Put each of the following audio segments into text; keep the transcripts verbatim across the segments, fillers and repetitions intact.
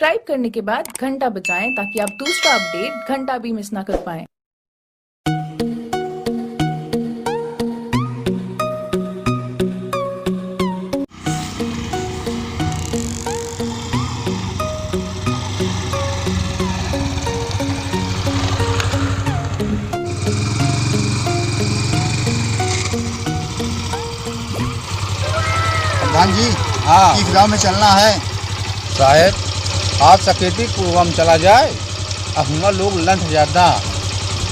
सब्सक्राइब करने के बाद घंटा बजाएं ताकि आप दूसरा अपडेट घंटा भी मिस ना कर पाएं। प्रधान जी, हाँ। किस गांव में चलना है? साहेब, आज सकेती कुआ में चला जाए, अब हुआं लोग लंठ ज्यादा,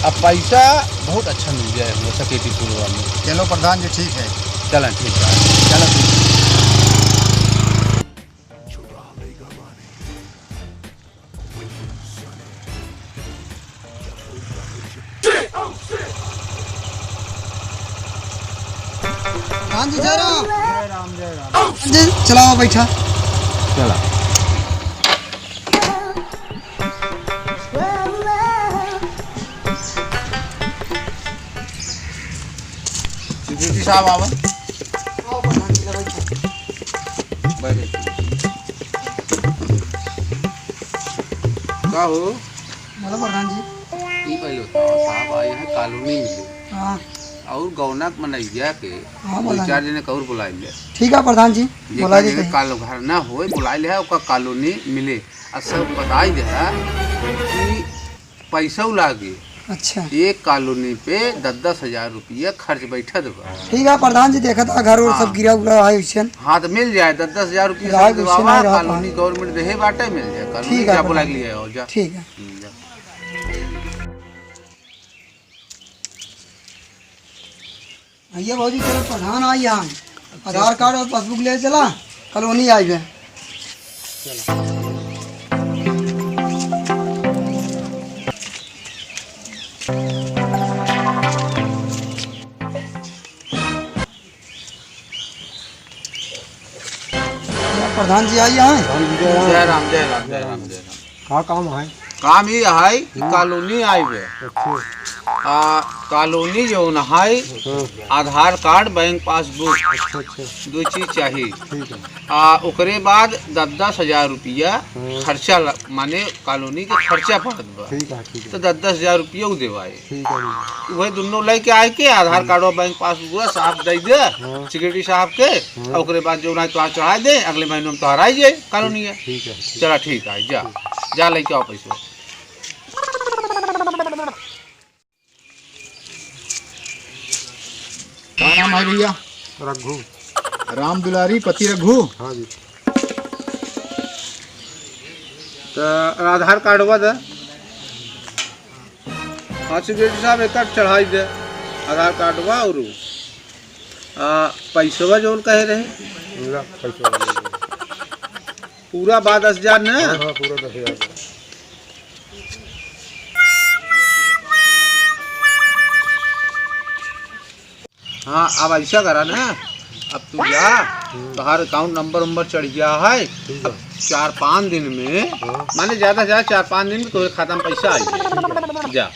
अब पैसा बहुत अच्छा मिल जाए हुआं सकेती कुआ में। चलो प्रधान जी, ठीक है। चलें, ठीक है। चलो, ठीक है। राम जी, जय राम। जय राम, जय राम। जी, चलाओ, बैठा। चला। सिक्योरिटी साहब, आवा। आओ, प्रधान जी, बैठो। बैठो। का हो? बोलो, प्रधान जी। ई पहले बताओ, साहब आए हैं कॉलोनी मिले। हाँ। और गौना के मनैया के हाँ, दो प्रधान चार जी। जने के और बुलाए ले। ठीक है, प्रधान जी, जेकर बुला जने देते हैं। काल घर ना होए, बुलाए ले, ओकर कॉलोनी मिले। आ सब बताई दे कि पैसा लागे। अच्छा। एक कॉलोनी पे दस दस हजार रुपया खर्च बैठत बा। ठीक है प्रधान जी, देखत है घर और हाँ। सब गिरा उरा है वैसे। हाँ, तो मिल जाए, दस दस हजार रुपया राय सब गुस्से देवावा, नहीं रहत कॉलोनी है। गवर्नमेंट देहे बाटे, मिल जाए कॉलोनी। ठीक है जा, बुला प्रधान। लिया हो जा। ठीक है। हम्म, जा। भैया भौजी, चलो प्रधान आई यहाँ, आधार कार्ड और पासबुक ले चला, कॉलोनी आई बे। प्रधान जी आई यहाँ। जय राम, जय राम, जय राम, जय राम। का काम है? काम ई है कि हम्म। कॉलोनी आई बे। अच्छा। आ, कॉलोनी जौन है, हम्म। आधार कार्ड, बैंक पासबुक, अच्छा, अच्छा। दो चीज चाहिए। ठीक है। आ, ओकरे बाद दस दस हजार रुपया हम्म। खर्चा ल-, माने कॉलोनी के खर्चा पड़त बा। ठीक है, ठीक है। तो दस दस हजार रुपया उ देवाए। ठीक है, ठीक है। वही दोनों लेके आए के आधार हम्म। कार्ड और बैंक पासबुक साहब दे दे, हाँ। सिक्योरिटी साहब के, हाँ। और ओकरे बाद जो ना तो चढ़ा दे, अगले महीने में तोहर आई जाए कॉलोनी है। ठीक है, ठीक। चला ठीक है, जा, ठीक। जा लेके आओ पैसा। का नाम है भैया? रघु। राम दुलारी पति रघु। हाँ जी। तो आधार कार्डवा दे। हाँ, सिक्योरिटी साहब, एक चढ़ाई दे, आधार कार्डवा और, आ, पैसवा जौन कहे रहे। पूरा पैसा वाला। पूरा बा दस हजार न? हाँ, हाँ, पूरा दस हजार बा। हाँ, अब ऐसा करा ना, अब तू जा, हम्म। तोहार अकाउंट नंबर उम्बर चढ़ गया है। ठीक है। अब चार पाँच दिन में, हाँ। माने ज्यादा से ज्यादा चार पाँच दिन में तोहरे खाता में पैसा आई जाए। ठीक है। जा।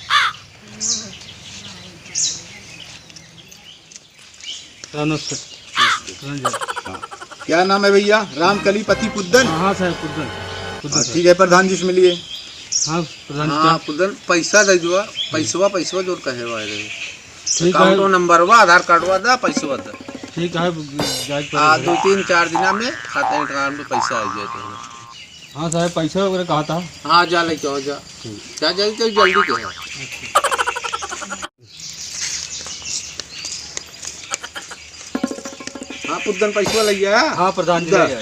हाँ, नमस्ते। नमस्ते। हाँ। क्या नाम है भैया? रामकली पति पुद्दन? हाँ, हाँ, साहब, पुद्दन। पुद्दन, हाँ, साहब। ठीक है, प्रधान जी से मिलिए। हाँ, प्रधान जी, हाँ, क्या? पुद्दन, पैसा दे दो, पैसवा, पैसवा जोर कहे वाले रहे। ठीक है। अकाउंटो नंबरवा, आधार कार्डवा दा, पैसवा दा। ठीक है, जाए हाँ, पड़ेगा। दो तीन चार दिना में खाता अकाउंट में पैसा आ जाए तो। हाँ साहब, पैसा वगैरह कहा था? हाँ, जा लेके आओ, जा। ठीक। जा, जा, जा, जल्दी के है। हाँ, पुद्दन पैसवा लइया। हाँ, प्रधान जी, पुद्दन। लइया।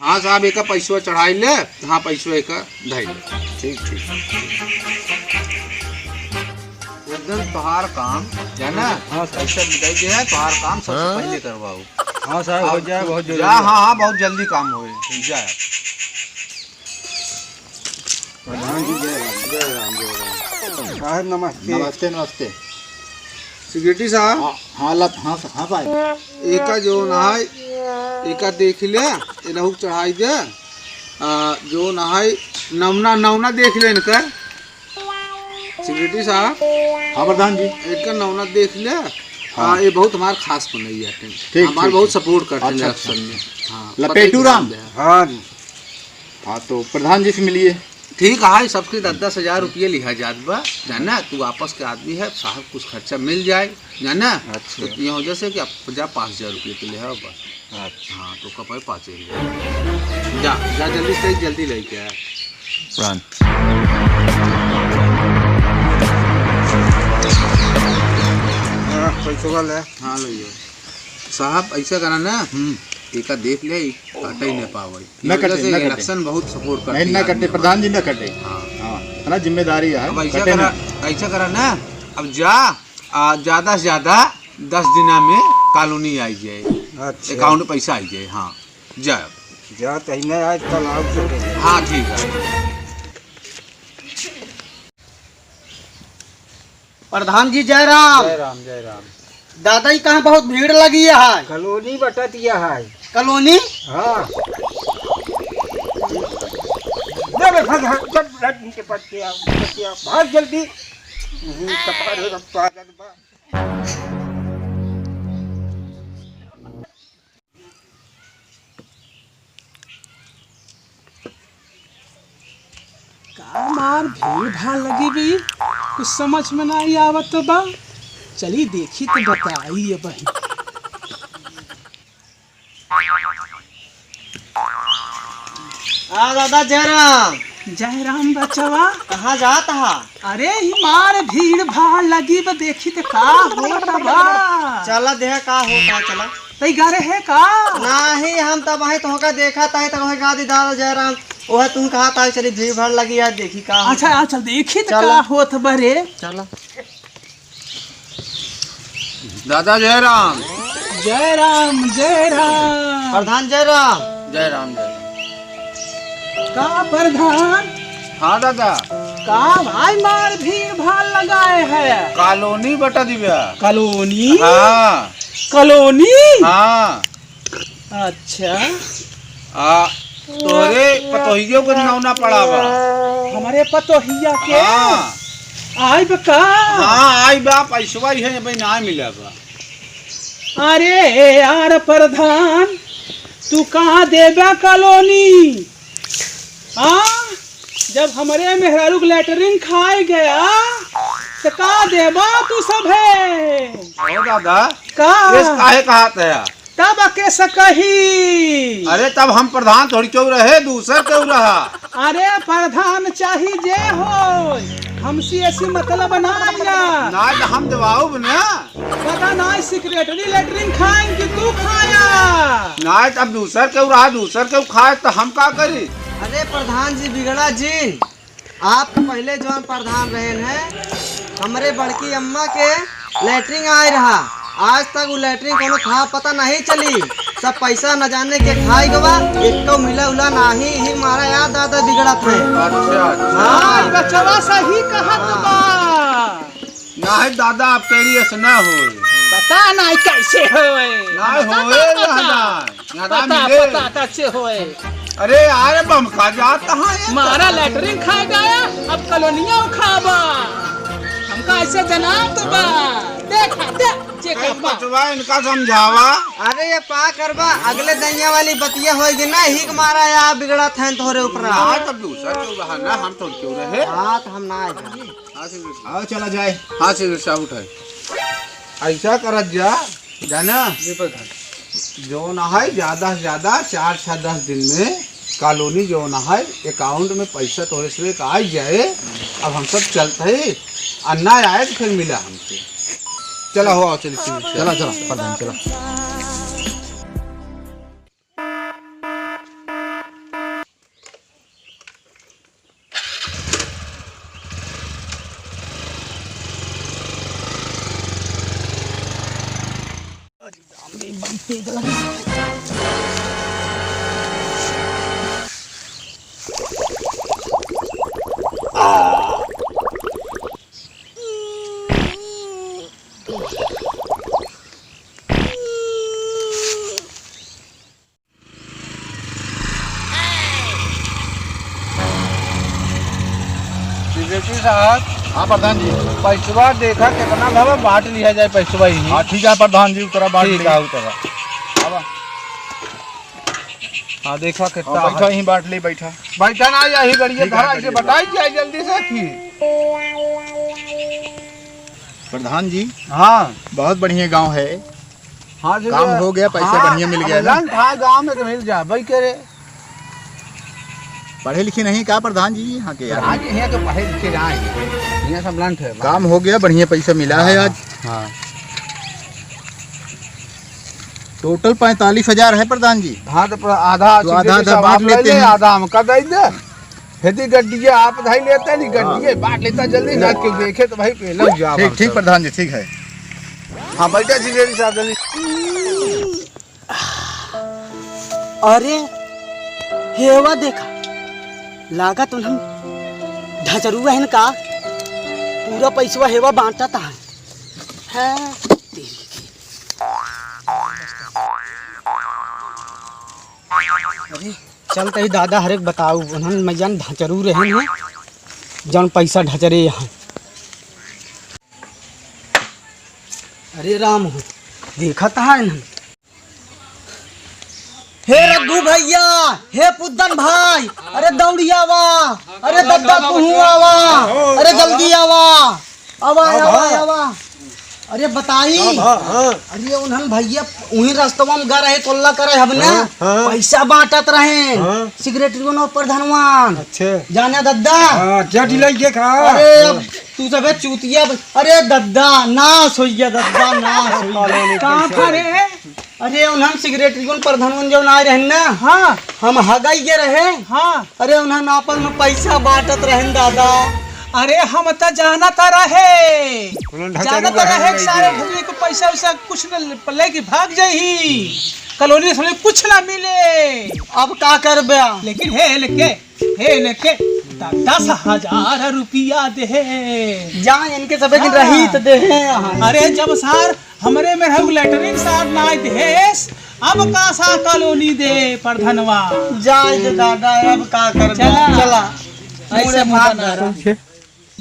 हाँ साहब, एका पैसवा चढ़ाई ले। हाँ, पैसवा एका धई ले। ठीक, ठीक। एकदम तोहार काम, जाना? हाँ, साहब। पैसा मिटाई दे है, तोहार काम सबसे हाँ? पहले करवाओ। हाँ, साहब, हो अब जाए, बहुत जरूरी जा, है। हाँ, हाँ, बहुत जल्दी काम होए, जा। प्रधान जी, जय राम। जय राम, जय राम। साहब, नमस्ते। नमस्ते, नमस्ते। सिक्योरिटी साहब। हाँ, हाँ, लत-, हाँ, हाँ, भाई। एका जो ना है, एका देख ले, ए लहू चढ़ाई दे। आ, जो ना है, नमना, नमना देख ले इनकर। सेक्रेटरी साहब। हाँ प्रधान जी। इनका नौना देख ले। हाँ। हाँ, ये बहुत हमार खास मनई है। ठीक, हमार ठीक, बहुत ठीक। सपोर्ट करते हैं अच्छा, इलेक्शन अच्छा। में। हाँ, लपेटू पता ही राम। है। हाँ जी। हाँ, तो प्रधान जी से मिलिए। ठीक है, सबके दस दस हजार रुपये लिहा जात बा, जाना, तू आपस के आदमी है, साहब कुछ खर्चा मिल जाए, जाना। अच्छा। तो ये वजह से कि आप जा पाँच हजार रुपये के लिहा बस। अच्छा। हाँ, तो कब है पाँच हजार? जा, जा जल्दी से जल्दी लेके आ। Run। हाँ, पैसवा ले। हाँ, ले लो। साहब, ऐसा करा ना, हम्म। एका देख ले, ई काटे ही ना पावे। ना कटे, वजह से ना कटे। इलेक्शन बहुत सपोर्ट करती नहीं, ना है कटे, आदमी प्रधान जी, ना कटे। हाँ। हाँ, इतना जिम्मेदारी है, अब ऐसा कटे करा, ना। ऐसा करा ना, अब जा, आ, ज्यादा से ज्यादा दस दिना में कॉलोनी आई जाए, अच्छा। अकाउंट पैसा आई जाए। हाँ, जा। जा, तही ना आज, कल आओ, फिर। हाँ, ठीक है। प्रधान जी, जय राम। जय राम, जय राम। दादा, ई कहाँ बहुत भीड़ लगी है? कॉलोनी बटत है। कॉलोनी? हाँ। ले बे, भाग, भाग, जब लड़की के पास के आओ, के आओ, भाग जल्दी। हम्म, कपार हो, रब तो आ जात बा। का मार भीड़ भाड़ लगी बी, कुछ समझ में नाहीं आवत बा। चली देखी तो बताई अब। आ दादा जयराम। जयराम बचवा। कहाँ जात हा? अरे, ई मार भीड़ भाड़ लगी बा, देखी त का होत बा। चला देहा का होत बा, चला। तई घरे है का? नाहीं, हम तब वहीं तोहका देखा ताई, तब वहीं गा दी दादा जयराम। ओह तुम कहा ताई, चली भीड़ भाड़ लगी यार, देखी का होत अच्छा, बा। अच्छा, देखी त चला। का होत बा रे। चला। दादा जय राम। जय राम, जय राम। प्रधान जय राम। जय राम, जय राम। का प्रधान? हाँ दादा। का भाई मार भीड़ भाड़ लगाए है? कॉलोनी बटा दिव्या। कॉलोनी? हाँ। कॉलोनी? हाँ। अच्छा। आ, तोहरे पतोहियो के नौना पड़ा बा। हमरे पतोहिया के? हाँ। आइब का? हाँ, आइब, पैसवा ही है, अबे ना मिला बा। अरे यार प्रधान, तू कहाँ देबा कॉलोनी? हाँ? जब हमरे मेहरारू के लेटरिन खाए गया, त का देबा तू सभे? ओ दादा, का? ये काहे कहत है? तब केस कही। अरे, तब हम प्रधान थोड़ी केहू रहे, दूसर केहू रहा। अरे, प्रधान चाही जे होय, हमसे ऐसी मतलब ना लिया। ना, तो हम दबाउब ना। पता ना, सेक्रेटरी लेटरिन खाइन कि तू खाया। ना, तब दूसर केहू रहा, दूसर केहू खाए, तो हम का करी? अरे, प्रधान जी, बिगड़ा जी। आप तो पहिले जौन प्रधान रहेन है, हमरे बड़की अम्मा के लेटरिन आए रहा, आज तक उ लेटरिन कोनो था पता नहीं चली। सब पैसा न जाने के खाई गवा, एको मिला उला नाही, ही मारा यार दादा बिगड़त है। अच्छा, अच्छा। हाँ। बचवा सही कहत हाँ। बा। नाही दादा, अब तेरी ऐसे ना होए। पता नाही कैसे होए। ना पता, होए पता, दादा। यहाँ पता, मिले। पता, कैसे होए? अरे यार, अब हम का जात कहाँ है? मारा लेटरिन खाए गया, अब कॉलोनिया उखाबा। हमका ऐसे जनात बा। देखा, देख, चेक ए, बा। बचवा, इनका समझावा। अरे, ये पा करबा, अगले दैया वाली बतिया होएगी ना, ही के मारा या बिगड़ा थैन तोहरे ऊपर। हाँ, तब दूसर केहू रहा ना, हम तो क्यों रहे? हाँ, तो हम ना आए। हाँ, सेक्रेटरी साहब। आओ, चला जाए। हाँ, सेक्रेटरी साहब, उठाए। ऐसा करत जा, जाना? जी, प्रधान। जौन है, ज्यादा से ज्यादा चार, छह, दस दिन में कॉलोनी जौन है, अकाउंट में पैसा तोहरे से का आई जाए। अब हम सब चलत है, आ ना आए तो फिर मिला हमसे। चला हो, आओ, चली, चली, चला, चला, प्रधान, चला। सेक्रेटरी साहब, हाँ प्रधान जी। पैसवा देखा कितना भवा, बांट लिया जाए पैसवा ही। हाँ ठीक है प्रधान जी, उतरा बांट ठीक लिया। है, उतरा। आवा। हाँ देखा कितना हाँ, बैठा है। यहीं बांट ली, बैठा। बैठा ना, यही बढ़िया ठीक है, धरा, इसे बढ़िया। बताई जाए जल्दी से की। प्रधान जी। हाँ। बहुत बढ़िया गांव है। हाँ, जो काम ये हो गया, पैसा हाँ, बढ़िया मिल गया ना? मिलन था गाँव में तो मिल जा, भाई के रे। पढ़े लिखे नहीं का प्रधान जी यहाँ के यार? प्रधान जी यहाँ के पढ़े लिखे ना है, यहाँ सब लंठ है। काम हो गया, बढ़िया पैसा मिला है हाँ, आज। हाँ। टोटल पैंतालीस हजार है प्रधान जी। हाँ, तो प्र-, आधा तो आधा, आधा सब बांट आप ले लेते ले, हैं। आधा हम कर दे दे। हेती गड्डिया आप धाई लेते नहीं, हाँ। गड्डिया बांट लेता जल्दी, ना क्यों देखे तो भाई पहले ही जा ठीक, ठीक प्रधान जी, ठीक है। हाँ, बैठा जी, रेडी साहब, जल्दी। अरे, हेवा देखा, लागत उन्हन ढचरुआ हन का, पूरा पैसवा हेवा बांटत है। हैं? अरे, चल तही दादा हरेक बताऊ, उन्हन मैया ढचरू रहन हैं, जौन पैसा ढचरे हैं। अरे राम हो, देखत है इन्हन। हे रघु भैया, हे पुद्दन भाई, अरे दौड़ी आवा, अरे दद्दा तुहू आवा, अरे जल्दी आवा, आवा, आवा, आवा। अरे बताई, हाँ, हाँ। अरे उन्हन भैया उही रस्तवा में गा रहे, टोल्ला करे हमने, हाँ, हाँ। पैसा बांटत रहे, हाँ। सिगरेटरियन और प्रधानवान। अच्छा। जाने दद्दा? हाँ, जट लइके खा। अरे अब तू सबे चूतिया ब-, अरे दद्दा, नास होइया दद्दा, नास होइया। कहाँ था रे? अरे उन्हन सिगरेटरियन प्रधानवन जौन आए रहन ना, हाँ। हम हगाई के रहे। हाँ। अरे उन्हन आपस में पैसा बांटत रहन दादा। अरे हम त जानत रहे, उन्हन ढका जानत रहे। रहे कि सारे ढोंगी को पैसा वैसा कुछ न लेके भाग जाई, कॉलोनी से कुछ ना मिले। अब का करबे? लेकिन हे लेके, हे लेके द-, दस हजार रुपया दे। जा इनके सबे दिन हाँ। रही तो दे। अरे जब सार हमरे में रहू लेटरिन साफ नाई देस, अब का सा कॉलोनी दे प्रधनवा। जाए दे दादा, अब का करबे? चला। चला। ऐसे मुड़े मुंह फाड़ बना दे। रहा।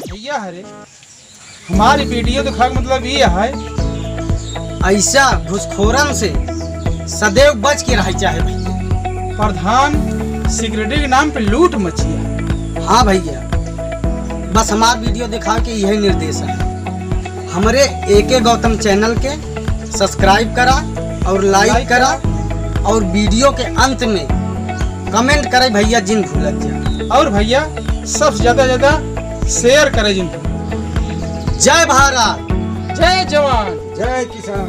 भैया हरे, हमारी वीडियो दिखावे के मतलब ये है, ऐसा घुसखोरन से सदैव बच के रहे चाहे भैया। प्रधान सिगरेट के नाम पे लूट मची है। हाँ भैया, बस हमार वीडियो दिखा के यही निर्देश है। हमरे एके गौतम चैनल के सब्सक्राइब करा और लाइक लाइक करा करा। और वीडियो के अंत में कमेंट करे भैया जिन भूलत जा। और भैया सबसे ज्यादा ज्यादा शेयर करे जिन। जय भारत। जय जवान। जय किसान।